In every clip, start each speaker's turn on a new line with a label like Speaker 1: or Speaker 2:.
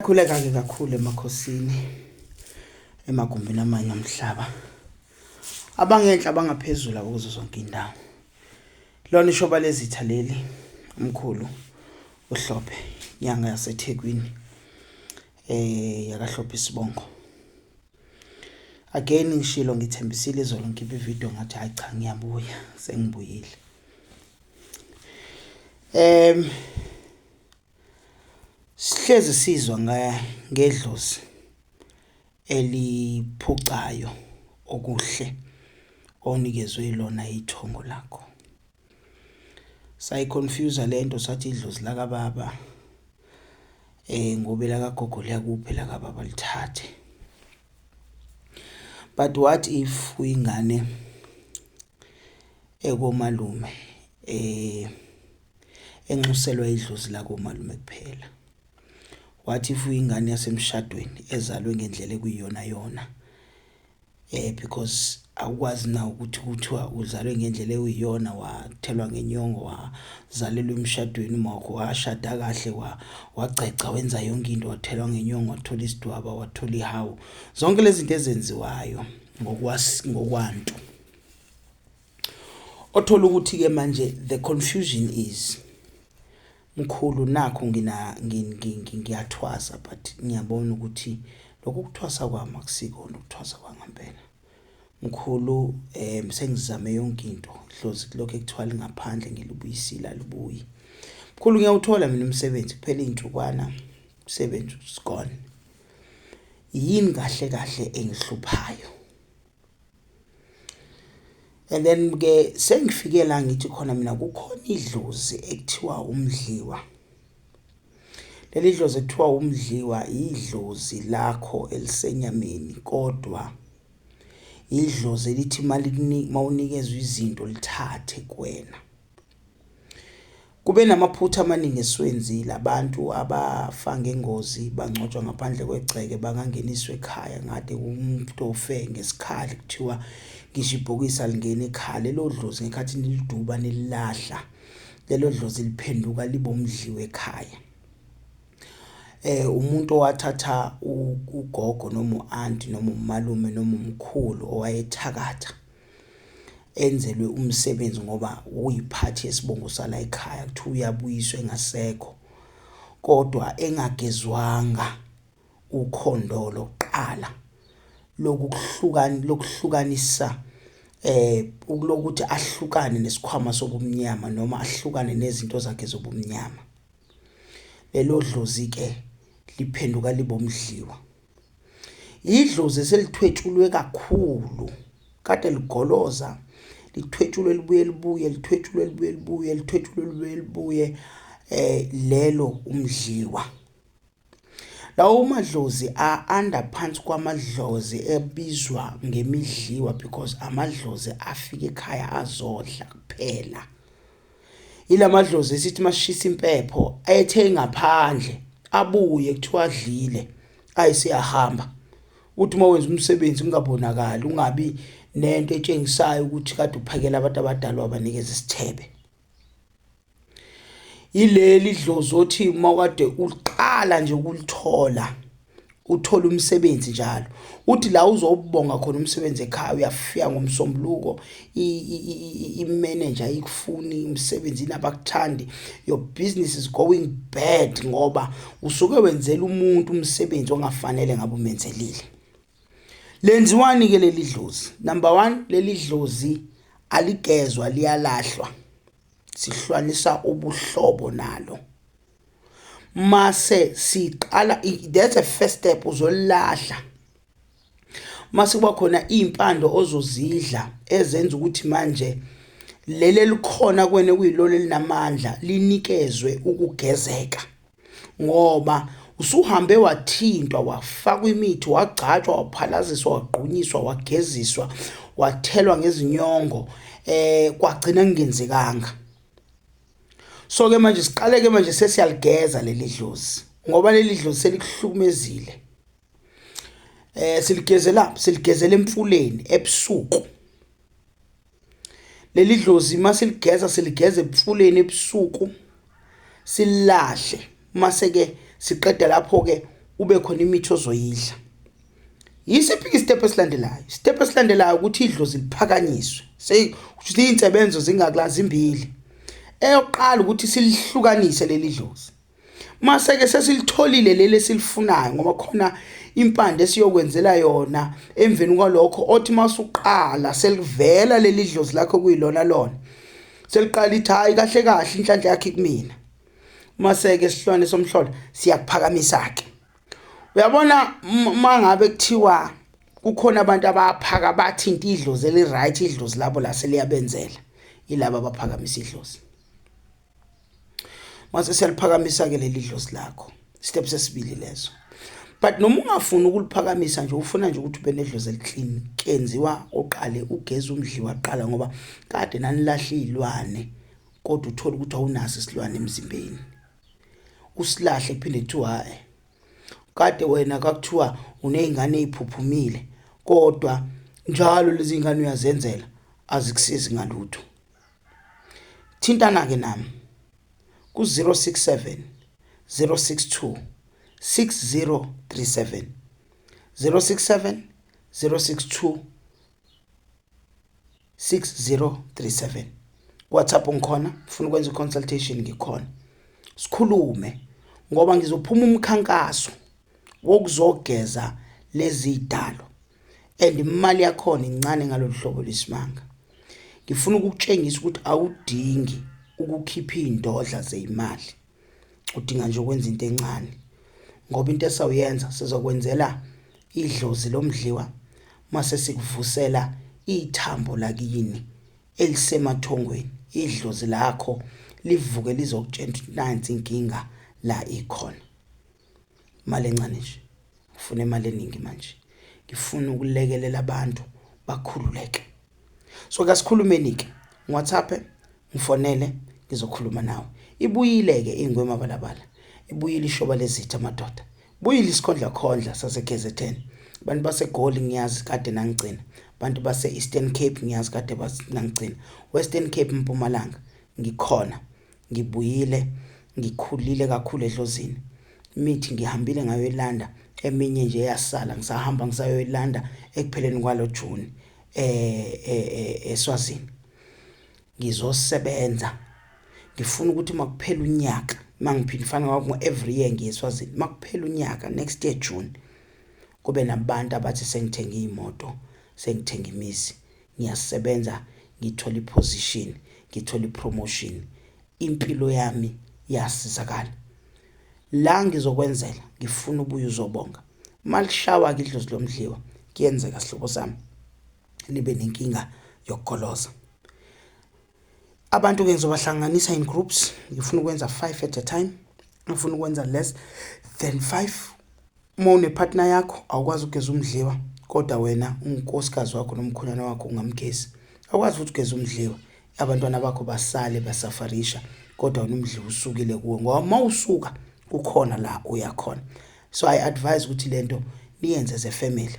Speaker 1: Ngiyakhuleka-ke kakhulu emakhosini emagumbini amanye omhlaba abangenhla abangaphezulu akuzo zonke indawo. Lona ishoba lezitha leli umkhulu uHlophe nyanga yaseThekwini yakaHlophe isibongo. Again ngishilo ngithembisile izolo ngikhiphe ivideo ngathi hayi cha ngiyabuya sengibuyile. Sihlezi sizwa ngedlozi eliphucayo okuhle onikezwe lona ithongo lakho. Sayiconfuse lento sathi idlozi lakababa ngoba elakagogo liyakuphi elakababa lithathe. But what if uyingane ekomalume enxuselwa idlozi lakomalume kuphela? What if uyingane yasemshadweni ezalwe ngendlela ekuyiyona yona? Because awukwazi na ukuthi kuthiwa uzalwe ngendlela ekuyiyona, wathelwa ngenyongo, wazalelwa emshadweni, umakho washada kahle, wagcagca, wenza yonke into, wathelwa ngenyongo, wathola isidwaba, wathola ihawu, zonke lezi zinto ezenziwayo ngokwantu. Othola ukuthi ke manje the confusion is mkhulu nakho ngina ngiyathwasa but ngiyabona ukuthi lokhu kuthwasa kwami akusikona ukuthwasa kwangempela. Mkhulu sengizame yonke into, idlozi kulokhu ekuthiwa lingaphandle ngilibuyisile alibuyi. Mkhulu ngiyawuthola mina umsebenzi kuphela iy'nsukwana umsebenzi is gone. Yini kahle kahle engihluphayo? And then ke sengifike la ngithi khona mina kukhona idlozi ekuthiwa umdliwa. Leli dlozi ekuthiwa umdliwa idlozi lakho elisenyameni kodwa idlozi elithi mawunikezwa izinto lithathe kuwena. Kube namaphutha amaningi esiwenzile, abantu abafa ngengozi bangcwatshwa ngaphandle kwegceke, bangangeniswa ekhaya ngade umuntu ofe ngesikhali kuthiwa ngisho ibhokisi alingeni ekhaya. Lelo dlozi ngekhathi niliduba nililahla, lelo dlozi liphenduka libe umdliwa ekhaya. Umuntu owathatha ugogo noma u-anti noma umalume noma umkhulu owayethakatha enzelwe umsebenzi ngoba uyiphathi yesibongo sala ekhaya, kuthiwa uyabuyiswa engasekho kodwa engagezwanga ukhondolo kuqala lokuhlukana lokuhlukanisa ukulokuthi ahlukane nesikhwama sobumnyama noma ahlukane nezinto zakhe zobumnyama. Lelo dlozi ke liphenduka libomdliwa. Idlozi eselithwetshulwe kakhulu kade ligoloza lithwetshulwe libuye libuye lithwetshulwe libuye libuye lithwetshulwe libuye libuye lelo umdliwa. Lawo madlozi a-under phansi kwamadlozi ebizwa ngemidliwa because amadlozi afika ekhaya azodla kuphela. Ilamadlozi esithi masishisa impepho ayethe ngaphandle abuye kuthiwa adlile ayisiyahamba. Uthi uma wenza umsebenzi kungabonakali ungabi nento etshengisayo ukuthi kade uphakela abantu abadala wabanikeza isithebe. Ileli dlozi othi uma kade uqala nje ukulithola uthola umsebenzi njalo uthi la uzobonga khona umsebenzi ekhaya uyafika ngomsombuluko i-manager ikufuni umsebenzini abakuthandi, your business is going bad ngoba usuke wenzela umuntu umsebenzi ongafanele ngabe umenzelile. Lenziwani ke leli dlozi? Number 1, leli dlozi aligezwa liyalahlwa, sihlwanisa ubuhlobo nalo. Mase siqala, that's a first step, uzolahla. Mase kuba khona impando ozozidla ezenza ukuthi manje leli elikhona kuwena kuyilolo elinamandla linikezwe ukugezeka, ngoba usuhambe wathintwa wafakwa imithi wagcatshwa waphalaziswa wagqunyiswa wageziswa wathelwa ngezinyongo kwagcina kungenzekanga. So ke manje siqale ke manje sesiyaligeza leli dlozi ngoba leli dlozi selikuhlukumezile. Siligezela siligezela emfuleni ebusuku. Leli dlozi masiligeza siligeza emfuleni ebusuku silahle, mase ke siqeda lapho ke ube khona imithi ozoyidla. Yisiphi istep esilandelayo? Istep esilandelayo ukuthi idlozi liphakanyiswe. Seykusho izinsebenzo zingakula zimbili. Eyokuqala ukuthi silihlukanise leli dlozi. Mase ke sesilitholile leli esilifunayo ngoba khona impande esiyokwenzela yona emveni kwalokho othi masuqala selivela leli dlozi lakho kuyilona lona. Seliqala ithi hayi kahle kahle inhlanhla yakhe kumina. Mase ke sihlwane somhlola siyakuphakamisa ke. Uyabona mangabe kuthiwa kukhona abantu abaphaka bathinta idlozi eli right idlozi labo la seliyabenzela ilaba abaphakamisa idlozi. Mase siyaliphakamisa ke leli dlozi lakho. Step sesibili leso. But noma ungafuni ukuliphakamisa nje ufuna nje ukuthi ube nedlozi eliclean kenziwa oqale ugeza umdliwa qala ngoba kade nanilahla izilwane kodwa uthola ukuthi awunaso isilwane emzimbeni. Usilahle kuphinde kuthiwa hayi kade wena kakuthiwa uney'ngane ey'phuphumile kodwa njalo lezi ngane uyazenzela azikusizi ngalutho. Thintana-ke nami ku-067 062 6037 067 062 6037. WhatsApp ngikhona, ufuna ukwenza i-consultation ngikhona. Sikhulume ngoba ngizophuma umkhankaso wokuzogeza lezi dalo and imali yakhona incane ngalolu hlobo lesimanga. Ngifuna ukukutshengisa ukuthi awudingi ukukhipha iy'ndodla zeyimali, udinga nje ukwenza into encane ngoba into esawuyenza sizokwenzela idlozi lomdliwa mase sikuvusela ithambo lakini elisemathongweni idlozi lakho livuke lizokutshela ukuthi nansi inkinga la ikhona. Imali encane nje, ngifuna imali eningi manje, ngifuna ukulekelela abantu bakhululeke. So kasikhulumeni-ke, ngiWhatsApp, ngifonele ngizokhuluma nawe. Ibuyile-ke ingwe emabalabala, ibuyile ishoba lezitha madoda, buyile isikhondlakhondla sase-KZN. Abantu baseGoli ngiyazi kade nangigcina, abantu base-Eastern Cape ngiyazi kade nangigcina, Western Cape, Mpumalanga ngikhona. Ngibuyile ngikhulile kakhulu edlozini. Imithi ngihambile ngayoyilanda eminye nje yasala ngisahamba ngisayoyilanda ekupheleni kwalo June eSwazini. Ngizosebenza ngifuna ukuthi makuphela unyaka mangiphinda fana ngoba every year ngiye eSwazini makuphela unyaka next year June kube nabantu abathi sengithenga iy'moto sengithenga imizi ngiyasebenza ngithola iposition ngithola ipromotion impilo yami yasizakala la ngizokwenzela ngifuna ubuye uzobonga malishawa ke idlozi lomdliwa kuyenzeka sihlobo sami nibe nenkinga yokugoloza abantu ke ngizobahlanganisa in groups ngifuna ukwenza 5 at a time ngifuna ukwenza less than 5 Uma unepartner yakho awukwazi ukugeza umdliwa kodwa wena unkosikazi wakho nomkhwenyana wakho ungamgezi. Awukwazi futhi ukugeza umdliwa abantwana bakho basale basafarisha kodwa wena umdliwa usukile kuwe ngoba uma usuka kukhona la uya khona. So I advise ukuthi lento niyenze as a family.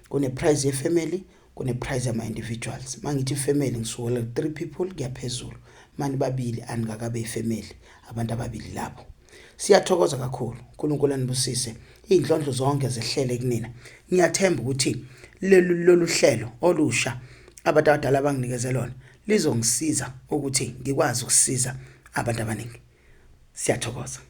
Speaker 1: Kune price ye family, kune price yama individuals. Mangithi family ngisukela ku 3 people kuyaphezulu. Mani babili aningakabe ifamily abantu ababili labo. Siyathokoza kakhulu. uNkulunkulu anibusise. Izinhlonhlo zonke zehlele kunina. Ngiyathemba ukuthi lolu lolu hlelo olusha abantu abadala abanginikeze lona lizongisiza ukuthi ngikwazi ukusiza abantu abaningi. Siyathokoza.